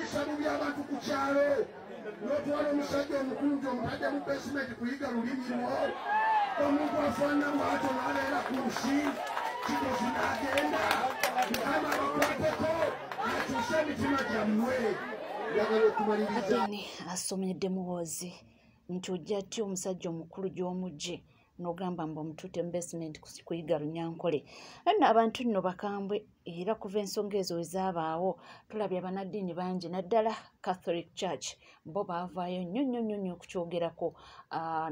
Oyisa bubi abantu ku kyalo, n'otwala omusajja omukulu gy'omutadde mu basement kuyiga lulimi lwo. Omuntu afaanana bw'atyo n'abeera ku nsi, Kigozi n'agenda. Mukama abakwateko, akyuse emitima gyammwe. Njagala okumaliriza. Adeni asomedde Muhoozi nti ojja atya omusajja omukulu gy'omugye n'ogamba mbu omututte mu basement kuyiga Lunyankole. Nno abantu nno bakambwe, era kuva ensonga ezo we zaabaawo tulabye abannaddiini bangi, naddala Catholic Church, bo baavaayo nnyo nnyo nnyo nnyo okukyogerako,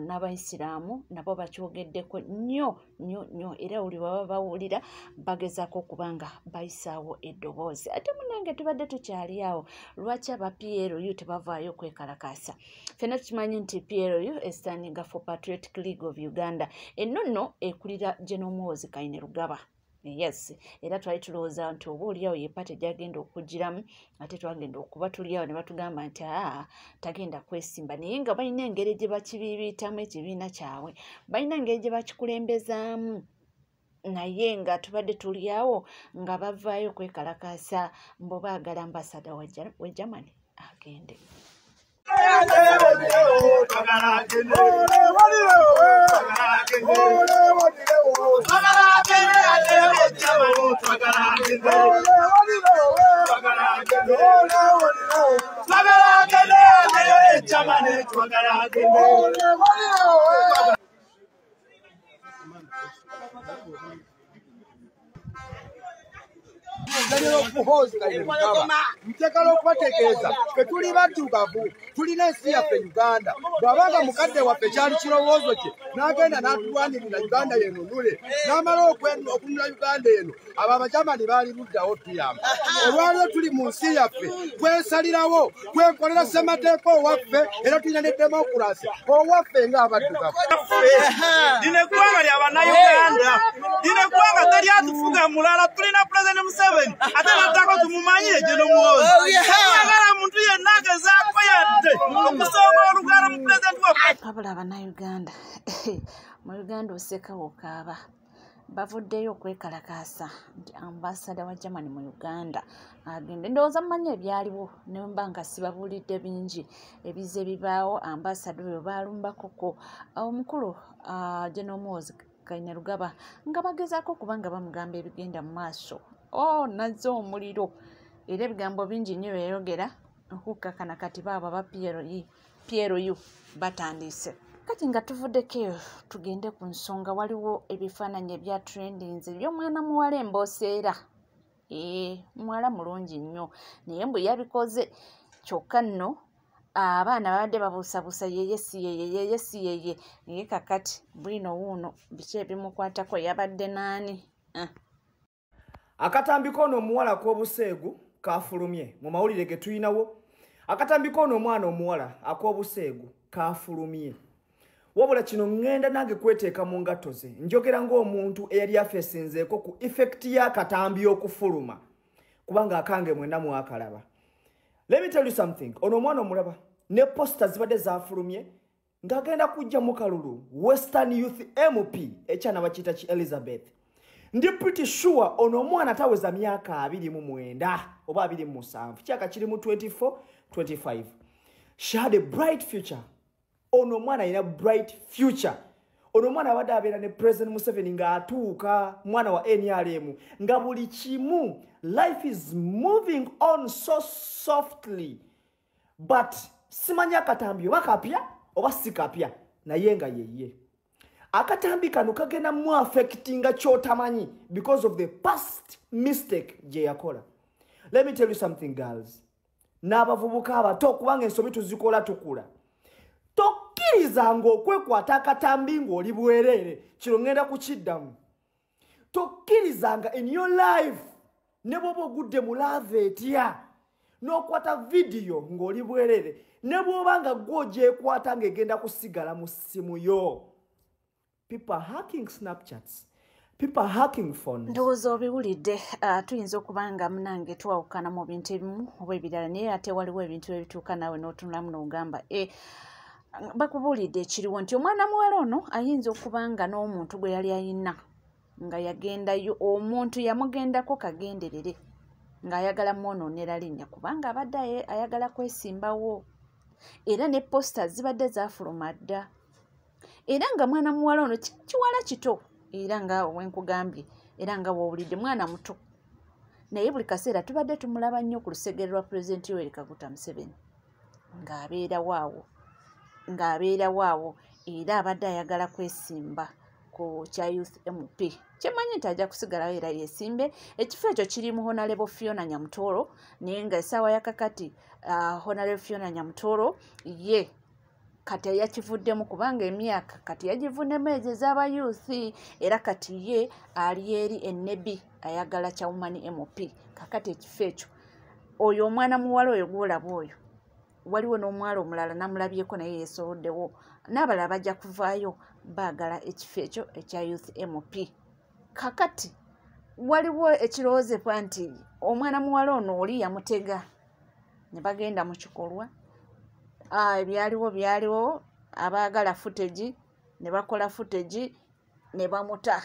n'Abayisiraamu nabo bakyogeddeko nnyo nnyo nnyo, era buli baba bawulira bagezaako okuba nga bayisaawo eddoboozi. Ate munnange tubadde tukyali awo, lwaki aba PLU tebavaayo kwekalakaasa? Ffenna tukimanyi nti PLU estandinga for Patriotic League of Uganda, eno nno ekulira General Muhoozi Kainerugaba. Yes, era twali tulowooza nti oba oliawo ye party gy'agenda okugiramu, ate twagenda okuba tuli awo ne batugamba nti aa tagenda kwesimba, naye nga balina engeri gye bakibiibiitamu ekibiina kyabwe, balina engeri gye bakikulembezaamu, naye nga tubadde tuli awo nga bavaayo kwekalakaasa mbu baagala ambasada wa Germany agende. Njagala okubategeeza ffe tuli baddugavu, tulina ensi yaffe Uganda. Bw'abanga mukadde waffe kyali kirowoozo kye n'agenda n'atulwanirira Uganda yenunule, n'amala okununula Uganda eno, abo Abajamani baali luddawo tuyamba. Olwaleero tuli mu nsi yaffe, twesalirawo, twekolera ssemateeka owaffe, era tulina ne demokulasi owaffe ng'abaddugavu. Lino eggwanga lya Bannayuganda, lino eggwanga teryatufuga mulala, tulina Pulezidenti Museveni ate naddako tumumanyire General Muhoozi. Twagala muntu yenna agezaako yadde okusonga olugalo mu pulezidenti waffe. Wabula Bannayuganda, mu Uganda oseka okaaba, bavuddeyo okwekalakaasa nti ambasada wa Germany mu Uganda agende. Ndowooza mumanyi ebyaliwo, ne mba nga sibabuulidde bingi ebizze bibaawo. Ambasada oyo baalumbakoko omukulu General Muhoozi Kainerugaba nga bagezaako okuba nga bamugamba ebigenda mu maaso. Oh, nazze omuliro, era ebigambo bingi nnyo byeyogera okukkakana kati baabo aba PLU batandise. Kati nga tuvuddeko eyo tugende ku nsonga, waliwo ebifaananyi ebya trendings eby'omwana muwala embooseera. Muwala mulungi nnyo naye mbu yabikoze, kyokka nno abaana babadde babuusabuusa yeye si yeye, yeye si yeye, naye kakati bwino wuuno biki ebimukwatako, yabadde naani? Akatambi k'ono omuwala ak'obuseegu kafulumye mu mawulire ge tulinawo. Akatambi k'ono omwana omuwala ak'obuseegu kafulumye. Wabula kino ŋŋenda nange kweteeka mu ngatto ze, njogera ng'omuntu eyali afeesinzeeko ku effect y'akatambi okufuluma, kubanga akange mwenna mwakalaba. Let me tell you something. Ono omwana omulaba ne posta zibadde zafulumye ng'agenda kujja mu kalulu Western Youth MP ekyana bakiyita ki Elizabeth. Ndi pretty sure ono omwana taweza myaka 29 oba 27, kyaka kiri mu 24 25. She had a bright future. Ono omwana alina bright future. Ono omwana abadde abeera ne President Museveni ng'atuuka, mwana wa NRM, nga buli kimu, life is moving on so softly. But simanyi akatambi oba kapya oba si kapya, naye nga yeye. Akatambi kano kagenda mu affectinga ky'otamanyi because of the past mistake gye yakola. Let me tell you something, girls. N'abavubuka abato, kubanga ensobi tuzikola tukula. Tokkirizanga okwekwata akatambi ng'oli bwereere, kino ŋŋenda kukiddamu. Tokkirizanga in your life, ne bw'oba ogudde mu love etya, n'okwata vidiyo ng'oli bwereere, ne bw'oba nga ggwe ogyekwata ng'egenda kusigala mu ssimu yo. People are hacking Snapchats. People are hacking phones. Ndowooza obiwulidde. Tuyinza okuba nga munange twawukana mu bintu ebimu oba ebirala, naye ate waliwo ebintu ebituuka naawe n'otunulamu n'ogamba, bakubuulidde ekiriwo nti omwana muwala ono ayinza okuba nga n'omuntu gwe yali ayina nga yagendayo, omuntu yamugendako kagenderere. Ng'ayagala mwonoonera linnya kubanga abadde ayagala kwesimbawo. Era ne posta zibadde zaafuluma dda. Era nga mwana muwala ono kiwala kito, era nga wenkugambye, era nga w'owulidde mwana muto. Naye buli kaseera tubadde tumulaba nnyo ku lusegere lwa Pulezidenti Yoweri Kaguta Museveni. Ng'abeera waawo era abadde ayagala kwesimba ku kya Youth MP. Kyemmanyi nti ajja kusigalawo era yeesimbe. Ekifo ekyo kiri mu Honorable Fiona Nyamutoro, naye nga essaawa ya kakati Honorable Fiona Nyamutoro ye kati yakivuddemu kubanga emyaka kati yagivuddemu ezo ez'aba youth, era kati ye ali eri ennebi ayagala kya Woman MP. Kakati ekifo ekyo oyo omwana muwala oyo gw'olaba oyo, waliwo n'omuwala omulala namulabyeko naye yeesoloddewo, n'abalala bajja kuvaayo baagala ekifo ekyo ekya Youth MP. Kakati waliwo ekirowoozebwa nti omwana muwala ono oli yamutega ne bagenda mu kikolwa. Byaliwo abaagala footage ne bakola footage ne bamuta,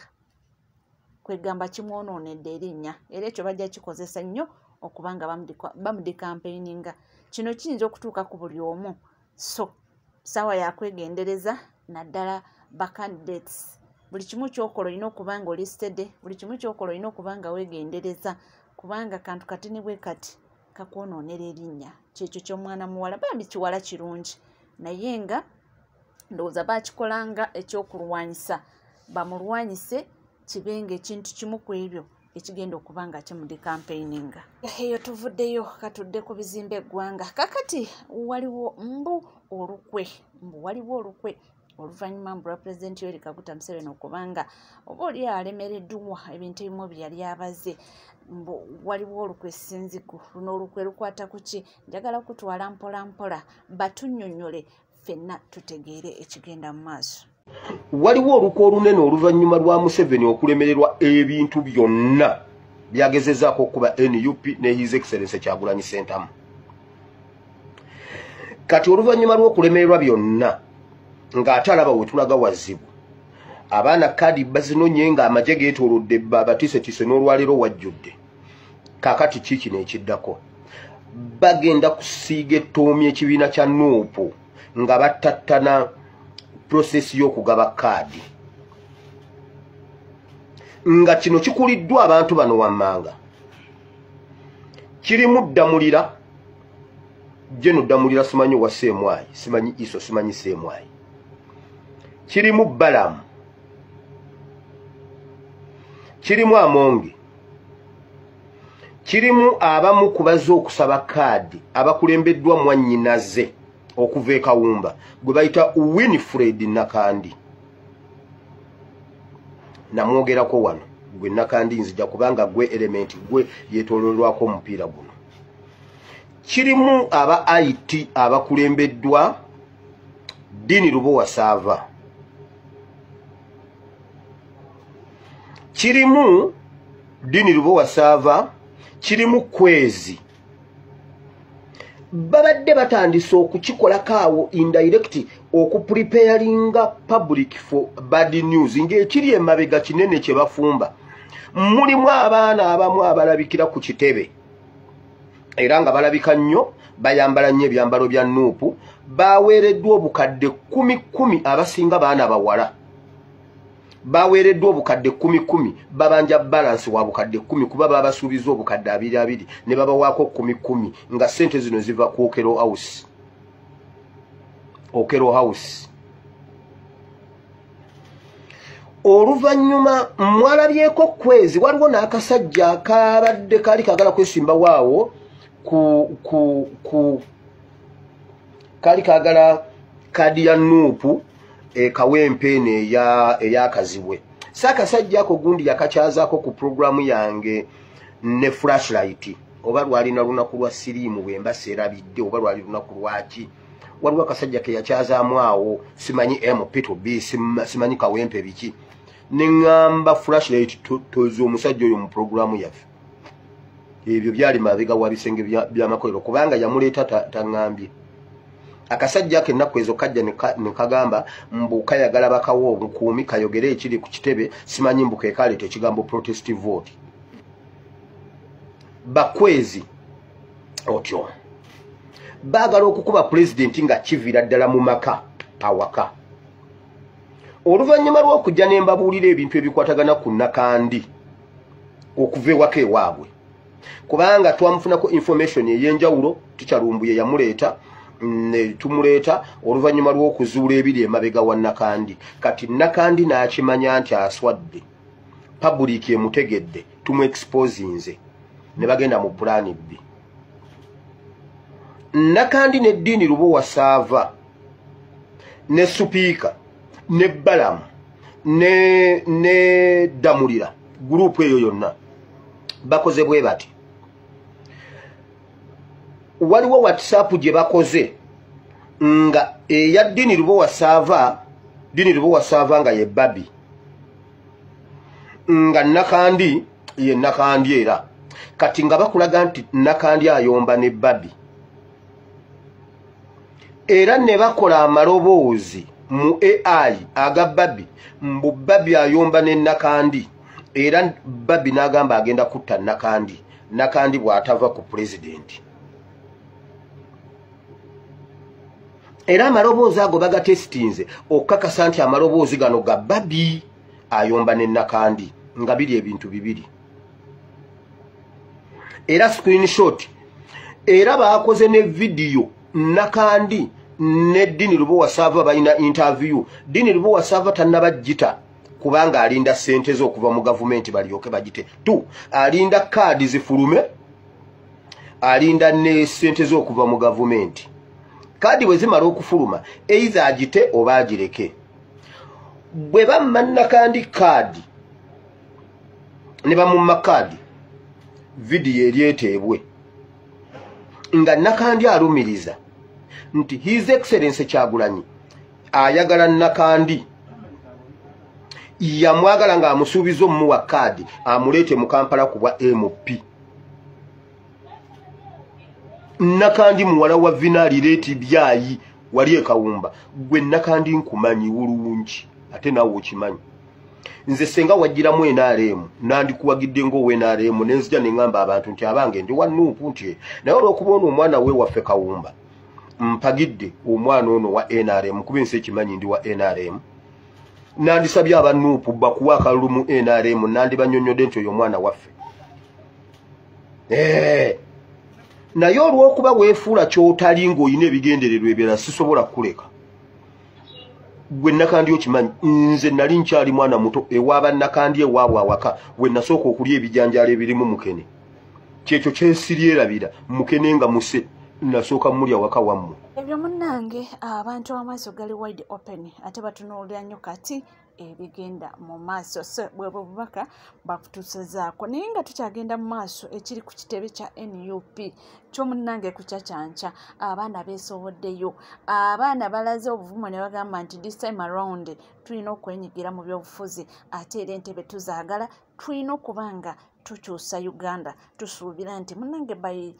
kwegamba kimwonoonedde erinnya, era ekyo bajja kikozesa nnyo okubanga bamudikampeininga. Kino kiyinza okutuuka ku buli omu, so ssaawa yakwegendereza naddala ba candidates. Buli kimu ky'okola olina okuba nga oli steady, buli kimu ky'okola olina okuba nga weegendereza, kubanga kantu katini bwe kati kakwonoonera erinnya. Kyekyo ky'omwana muwala, bambi kiwala kirungi, naye nga ndowooza baakikolanga ekyokulwanyisa, bamulwanyise kibenga ekintu kimu ku ebyo ekigenda okuba nga kimudikampeininga. Eyo tuvuddeyo katudde ku bizimbe eggwanga. Kakati waliwo mbu olukwe oluvannyuma mbu lwa Pulezidenti Yoweri Kaguta Museveni okubanga oba oli alemereddwa ebintu ebimu bye yali abaze. Mbu waliwo olukwe sinzigu. Luno olukwe lukwata ku ki? Njagala kutwala mpola mpola batunnyonnyole ffenna tutegeere ekigenda mu maaso. Waliwo olukwe olunene oluvannyuma lwa Museveni okulemererwa ebintu byonna byagezezaako okuba NUP ne His Excellency Kyagulanyi Ssentamu. Kati oluvannyuma lw'okulemererwa byonna ng'ate alaba we tulaga wazibu, abaana kaadi bazinonye ng'amagye geetoolodde batiisetise n'olwaleero wajjudde. Kaakati ki kino ekiddako? Bagenda kusiiga ettoomi ekibiina kya NUP nga battattana process y'okugaba kaadi, nga kino kikuliddwa abantu bano wammanga. Kirimu Ddamulira, Jeno Ddamulira simanyi owa Sseemwayi, simanyi Iso, simanyi Sseemwayi. Kirimu Balamu, kirimu Amonge, kirimu abamu ku bazze okusaba kaadi abakulembeddwa mwannyinaze okuva e Kawumba gwe bayita Winifred Nakandi. Namwogerako wano gwe Nakandi nzija kubanga gwe element gwe yeetooloolwako omupiira guno. Kirimu aba IT abakulembeddwa Dini Lubowa Saava. Kirimu Dini Lubowa Saava, kirimu Kwezi. Babadde batandise okukikolako awo indirect okupreparinga public for bad news ng'ekiri emabega kinene kye bafumba. Mulimu abaana abamu abalabikira ku kitebe era nga balabika nnyo, bayambala nnyo ebyambalo bya NUP, baweereddwa obukadde 10,000, abasinga baana bawala. Baweereddwa obukadde 10,000, babanja balance wa bukadde 10 kuba babasuubiza obukadde 22 ne babawaako 10,000 nga ssente zino ziva ku Okero House. Okero House. Oluvannyuma mwalabyeko Kwezi, waliwo n'akasajja akabadde kaali kaagala kwesimba waawo ku kaali kaagala kaadi ya NUP Kawempe eno eyakazibwe. Saakasajja ako gundi yakakyazaako ku pulogulaamu yange ne flashlight, oba lwalina lunaku lwa siriimu bwe mba seerabidde, oba lwali lunaku lwaki. Waliwo akasajja ke yakyazaamu awo, simanyi MP2B, simanyi Kawempe biki. Ne ŋŋamba flashlight tozi omusajja oyo mu pulogulaamu yaffe. Ebyo byali mabega wa bisenge by'amakolero kubanga yamuleeta taŋŋambye. Akasajja ako ennaku ezo kajja ne kagamba mbu kayagala bakawa obukuumi kayogere ekiri ku kitebe, simanyi mbu ke kaleeta ekigambo protest vote. Bakwezi otyo baagala okukuba pulezidenti nga kiviira ddala mu maka awaka. Oluvannyuma lw'okujja ne mbabuulira ebintu ebikwatagana ku Nakandi okuva ewaka ewaabwe, kubanga twamufunako information ey'enjawulo, Tichalumbuye yamuleeta ne tumuleeta oluvannyuma lw'okuzuula ebiri emabega wa Nakandi. Kati Nakandi n'akimanya nti aswadde, public emutegedde, tumuexposinze ne bagenda mu pulaani B. Nakandi ne Dini Lubowa Saava ne Supiika ne Balamu ne Damulira, gurupu eyo yonna bakoze bwe bati. Waliwo WhatsApp gye bakoze nga eya Dini Lubowa Saava, Dini Lubowa Saava nga ye Babi, nga Nakandi ye Nakandi era. Kati nga bakulaga nti Nakandi ayomba ne Babi, era ne bakola amaloboozi mu AI aga Babi, mbu Babi ayomba ne Nakandi, era Babi n'agamba agenda kutta Nakandi, Nakandi bw'atava ku pulezidenti. Era amaloboozi ago bagatesitinze okukakasa nti amaloboozi gano ga Babi ayomba ne Nakandi, nga biri ebintu bibiri. Era screenshot, era bakoze ne vidiyo Nakandi ne Dini Lubowa Saava balina interview. Dini Lubowa Saava tannabagita kubanga alinda ssente ze okuva mu gavumenti balyoke bagite. Tu alinda kaadi zifulume, alinda ne ssente ze okuva mu gavumenti. Kaadi bwe zimala okufuluma either agite oba agireke. Bwe bamma Nakandi kaadi ne bamumma kaadi, vidiyo eryeteebwe nga Nakandi alumiriza nti His Excellency Kyagulanyi ayagala Nakandi, yamwagala ng'amusuubiza omuwa kaadi amuleete mu Kampala ku bwa MP. Nakandi muwala wa Vinali Leeti Byayi wali e Kawumba. Gwe Nakandi nkumanyi bulungi ate naawe okimanyi. Nze senga wajjiramu NRM nandikuwagidde ng'owa NRM, ne nzija ne ŋŋamba abantu nti abange ndi wa NUP, nti naye olw'okuba ono omwana we waffe Kawumba mpagidde omwana ono wa NRM, kuba ensi ekimanyi ndi wa NRM. Nandisabye aba NUP bakuwa akalulu mu NRM, nandibanyonnyodde nti oyo omwana waffe. Naye olw'okuba weefuula ky'otali ng'olina ebigendererwa ebirala, sisobola kukuleka. Gwe Nakandi okimanyi, nze nali nkyali mwana muto ewaaba Nakandi ewaabwe awaka we nasooka okulya ebijanjaalo ebirimu mukene. Kyekyo kyensirierabira, mukene nga muse nasooka mulya waka wammwe. Ebyo munnange, abantu amaaso gali wide open ate batunuulira nnyo kati ebigenda mu maaso. So bwebwe bubaka bakutuusazaako. Naye nga tukyagenda mu maaso, ekiri ku kitebe kya NUP kyomunnange ku kyakyanca, abaana beesoboddeyo, abaana balaze obuvumu ne bagamba nti this time around tulina okwenyigira mu byobufuzi, ate era entebe tuzaagala, tulina okuba nga tukyusa Uganda. Tusuubira nti munnange by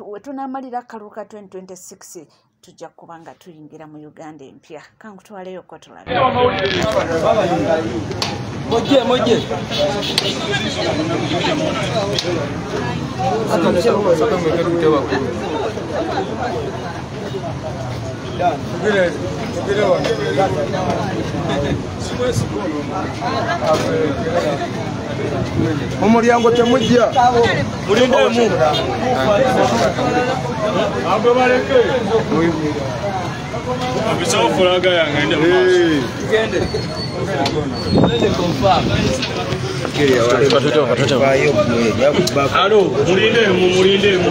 wetunaamalira akalulu ka 2026 tujja kuba nga tuyingira mu Uganda empya. Kankutwaleyo ko tulabe. Mujje mujje. Omulyango temujja. Mulindemu. Abo baleke. Abisawo fulaga yange ndi maaso. Tugende. Tugende confirm. Alo, mulindemu mulindemu.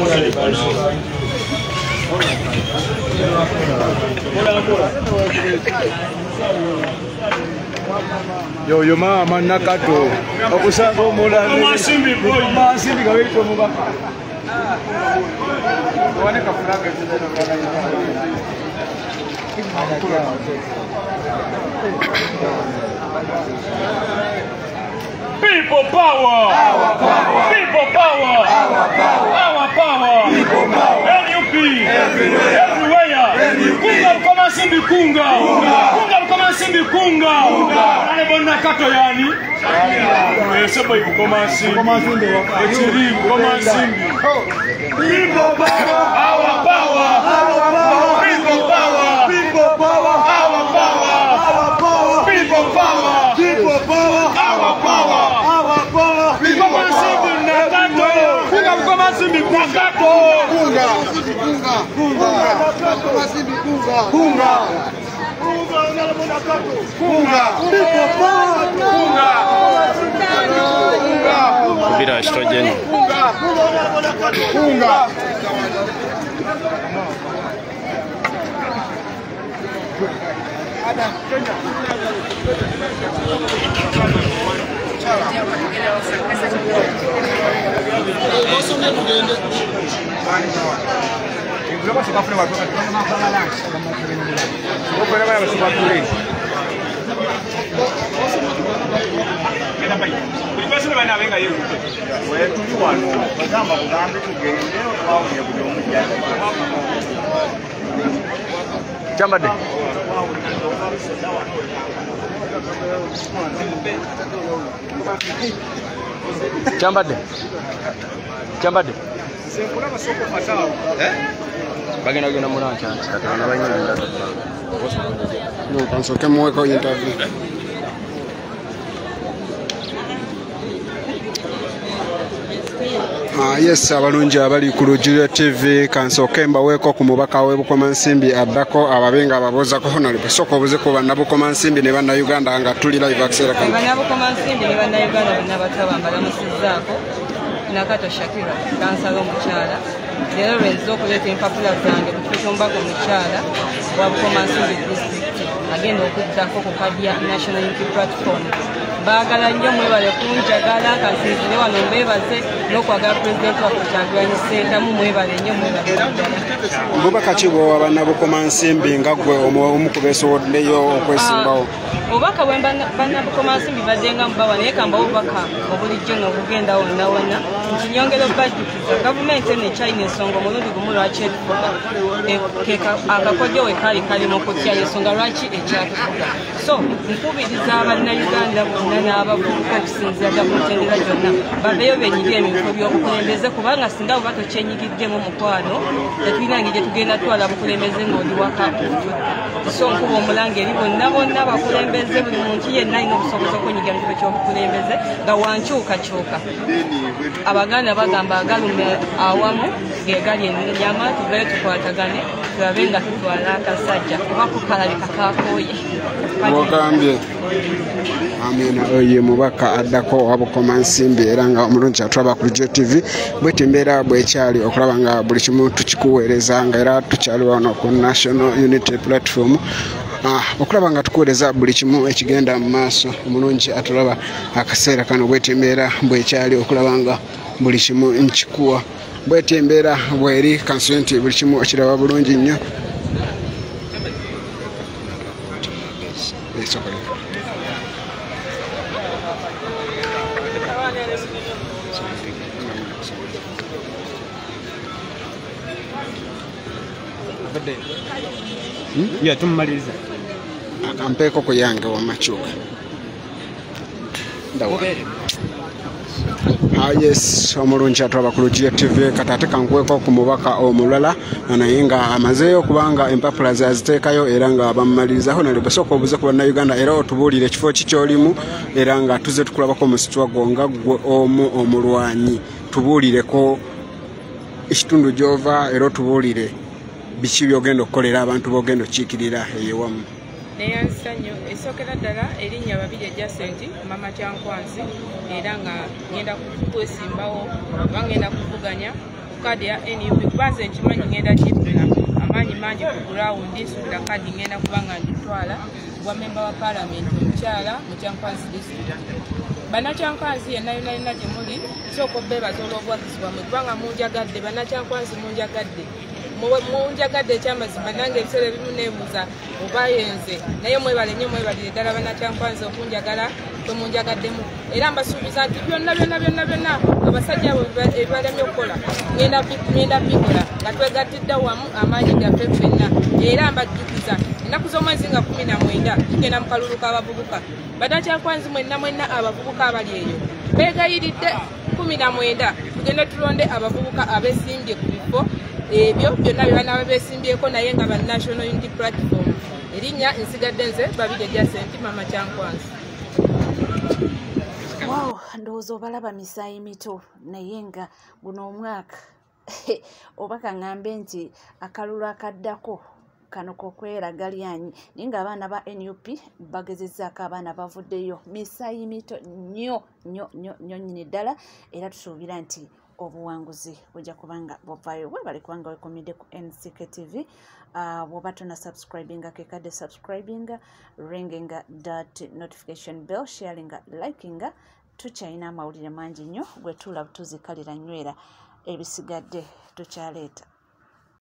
Yo yo mama Nakato okusanga omulala Masimbi boy Masimbi gawito mubaka wane kafulaga People power! Our power! People power! Our power! Our power! People power! NUP! Everywhere! Everywhere! NUP! Kunga Mukama Nsimbi kunga! Kunga! Kunga Mukama Nsimbi kunga! Kunga! Honorable Nakato yani? People power, our power, our power, people power, people power, our power, our power, people power, people power, our power, our power, people power. Bunga, bunga, bunga, bunga, Kyambadde Kyambadde Kyambadde bagenda genda mu lunch kati bano balina ebintu. No, kansoke muweko interview. Yes, abalungi abali ku Lujjuliro TV kansooke mbaweeko ku mubaka w'e Bukomansimbi addako ababenga ababuuzako Honorable. Sooka obuze ku bannabukomansimbi ne bannayuganda nga tuli live akaseera kano. Bannabukomansimbi ne bannayuganda bonna bataba mbalamusizzaako. Nakato Shakira, kansala omukyala. Leero lwe nzize okuleeta empapula zange ku kifo ky'omubaka omukyala wa Bukomansimbi disitulikiti agenda okuddako ku kadi ya National Unity Platform. Baagala nnyo mwebale kunjagala, kansinzire wano mbeebaze n'okwagala pulezidenti waffe Kyagulanyi Ssentamu, mwebale nnyo mwebale ddala. Bubaka ki bw'owa bannabukomansimbi nga ggwe omu ku beesowoddeyo okwesimbawo? Obubaka bwe bannabukomansimbi badde nga mubawa, naye kambawo obubaka obulijjo n'obugenda wonna wonna nti nyongera okubajjukiza gavumenti eno ekyalina ensonga omulundi gumu lwaki etufuga, akakodyo we kali kali mu kutya ensonga lwaki ekyatufuga. So nkubiriza abannayuganda bonna n'abavubuka okusinziira ddala ku mitendera gyonna baveeyo beenyigire mu bifo by'obukulembeze, kubanga singa buba tokyenyigiddemu mukwano tetulina ngeri gye tugenda twala bukulembeze ng'oli waka otudde. So nkuba omulanga eri bonna bonna abakulembeze, buli muntu yenna alina obusobozi okwenyigira mu kifo ky'obukulembeze nga wankyukakyuka. Abaganda bagamba agaluma awamu ge gali ennyama, tuveeyo tukwatagane tulabe nga tutwala akasajja kuba kukalabika kakooye. Wagambye Amina oye mubaka addako owa Bukomansimbi era nga omulungi atulaba ku Lujjuliro TV bweti embeera bwekyali okulaba nga buli kimu tukikuweereza nga era tukyali wano ku National Unity Platform okulaba nga tukuweereza buli kimu ekigenda mu maaso. Omulungi atulaba akaseera kano bweti embeera bwekyali okulaba nga buli kimu nkikuwa bweti embeera bweri kansule nti buli kimu okiraba bulungi nnyo. Ya tummaliriza. Akampeeko ku yange wamakyuka. Yes, omulungi atulaba ku Lujjuliro TV kati ate kankuweko ku mubaka omulala naye nga amazeeyo kubanga empapula zaziteekayo era nga bamumaliriza. Honorable, sooka obuze ku bannayuganda era otubuulire ekifo ki ky'olimu era nga tuzze tukulabako mu struggle nga ggwe omu omulwanyi, tubuulireko ekitundu gy'ova era otubuulire biki by'ogenda okukolera abantu b'ogenda okukiikirira eyewamu. Neyanzisa nnyo. Esookera ddala erinnya Babirye Jacent Mama Kyankwanzi, era nga ngenda kwesimbawo oba ngenda kuvuganya ku kaadi ya NUP, kuba nze nkimanyi ngenda gifuna amaanyi mangi ku gurawundi, nsuubira kaadi ngenda kuba nga ngitwala bwa memba wa paalamenti omukyala mu Kyankwanzi disitulikiti. Bannakyankwanzi yenna yonna yonna gye muli, nsooka obbeebaza olw'obuwagizi bwammwe kubanga munjagadde. Bannakyankwanzi munjagadde, munjagadde ekyamazima, nange ebiseera ebimu neebuuza oba yenze, naye mwebale nnyo, mwebalire ddala bannakyankwanzi okunjagala bwe munjagaddemu. Era mbasuubiza nti byonna byonna byonna byonna abasajja abo ebibalemye okukola ngenda bikola nga twegattidde wamu amaanyi gaffe ffenna. Era mbajjukiza Ennaku z'omwezi nga 19 tugenda mu kalulu k'abavubuka. Bannakyankwanzi mwenna mwenna abavubuka abali eyo beegayiridde 19 tugende tulonde abavubuka abeesimbye ku bifo ebyo byonna bye banaaba beesimbyeko, naye nga ba National Unity Platform. Erinnya nsigadde nze Babirye Jacent, Mama Kyankwanzi. Wow, ndowooza obalaba misaayi mito, naye nga guno omwaka oba kaŋŋambe nti akalulu akaddako kano kokweraga lyanyi, naye ng'abaana ba NUP bagezezzaako, abaana bavuddeyo misaayi mito nnyo nnyo nnyo nnyo nnyini ddala, era tusuubira nti obuwanguzi bujja kubanga buvaayo. Webale kubanga wekomedde ku NCK TV. Bw'oba tona subscribinga, kekadde subscribinga, ringinga that notification bell, sharinga, likinga. Tukyalina amawulire mangi nnyo, gwe tuula tuzikalira nywera, ebisigadde tukyaleeta.